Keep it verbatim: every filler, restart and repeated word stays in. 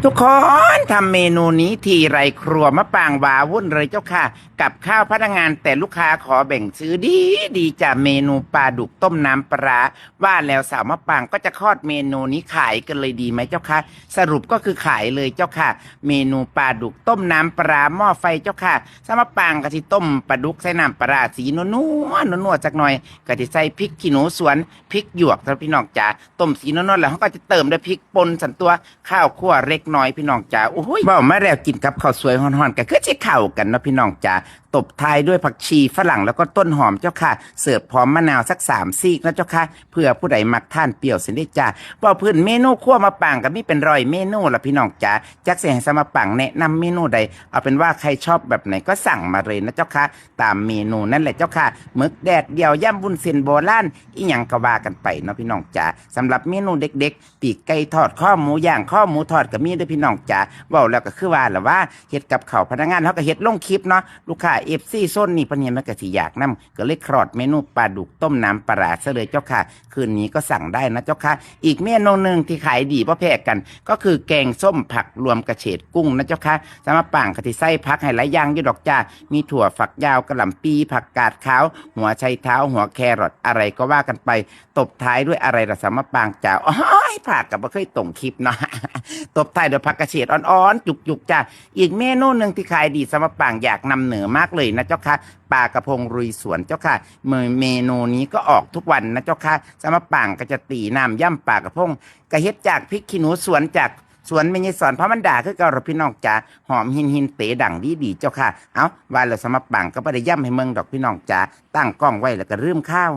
ทุกคนทำเมนูนี้ทีไรครัวมะปางว้าวุ่นเลยเจ้าค่ะ กับข้าวพนักงานแต่ลูกค้าขอแบ่งซื้อดีดีจ้ะ เมนูปลาดุกต้มน้ำปลาร้า ว่าแล้วสาวมะปางก็จะคลอดเมนูนี้ขายกันเลยดีไหมเจ้าค่ะ สรุปก็คือขายเลยเจ้าค่ะ เมนูปลาดุกต้มน้ำปลาร้าหม้อไฟเจ้าค่ะ สาวมะปางก็สิต้มปลาดุกใส่น้ำปลาร้าสีนัวๆนัวๆจักหน่อย ก็สิใส่พริกขี้หนูสวน พริกหยวกครับพี่น้องจ๋า ต้มสีนัวๆแล้วเขาก็จะเติมด้วยพริกป่นสันตัว ข้าวคั่วเล็กน้อยพี่น้องจ๋า โอ้ย เว้ามาแล้วกินกับข้าวสวยฮ้อนๆก็คือสิเข้ากันเนาะพี่น้องจ๋า ตบท้ายด้วยผักชีฝรั่งแล้วก็ต้นหอมเจ้าค่ะ เสิร์ฟพร้อมมะนาวสักสามซีกนะเจ้าค่ะ เผื่อผู้ใดมักทานเปรี้ยวเส้นได้จ้า เว้าพื้นเมนูครัวมะปางก็มีเป็นร้อยเมนูละพี่น้องจ๋า จักสิให้สาวมะปางแนะนำเมนูใด เอาเป็นว่าใครชอบแบบไหนก็สั่งมาเลยนะเจ้าค่ะ ตามเมนูนั่นแหละเจ้าค่ะ หมึกแดดเดียว ยำวุ้นเส้นโบราณ อิหยังก็ว่ากันไปเนาะพี่น้องจ๋า สำหรับเมนูเด็กๆ ปีกไก่ทอด คอหมูย่าง คอหมูทอดก็มีเด้อพี่น้องจ๋า เว้าแล้วก็คือว่าล่ะว่า เฮ็ดกับข้าวพนักงานเฮาก็เฮ็ดลงคลิปเนาะ ลูกค้า เอฟซี โซนนี้เพิ่นเห็นมันก็สิอยากนำ ก็เลยคลอดเมนูปลาดุกต้มน้ำปลาร้าซะเลยเจ้าค่ะ คืนนี้ก็สั่งได้นะเจ้าค่ะ อีกเมนูหนึ่งที่ขายดีบ่แพ้กัน ก็คือแกงส้มผักรวมกระเฉดกุ้งนะเจ้าค่ะ สาวมะปางก็สิใส่ผักให้หลายอย่างอยู่ดอกจ้า มีถั่วฝักยาว กะหล่ำปี ผักกาดขาว หัวไชเท้า หัวแครอท อะไรก็ว่ากันไป ตบท้ายด้วยอะไรล่ะสาวมะปางจ๋า โอ้ย ปากก็บ่เคยตรงคลิปเนาะ ตบท้ายด้วยผักกระเฉดอ่อนๆ จุกๆจ้า อีกเมนูหนึ่งที่ขายดีสาวมะปางอยากนำเหนอมากเลยนะเจ้าค่ะ ปลากระพงลุยสวนเจ้าค่ะ เม- เมนูนี้ก็ออกทุกวันนะเจ้าค่ะ สาวมะปางก็จะตีน้ำยำปลากระพง ก็เฮ็ดจากพริกขี้หนูสวน จากสวนแม่ยายสอนพระมันดาคือเก่าล่ะพี่น้องจ๋า หอมหินหินเต๋ดังดีดีเจ้าค่ะ เอ้า ว่าแล้วสาวมะปางก็บ่ได้ยำให้เบิ่งดอกพี่น้องจ๋า ตั้งกล้องไว้แล้วก็ลืมข้าว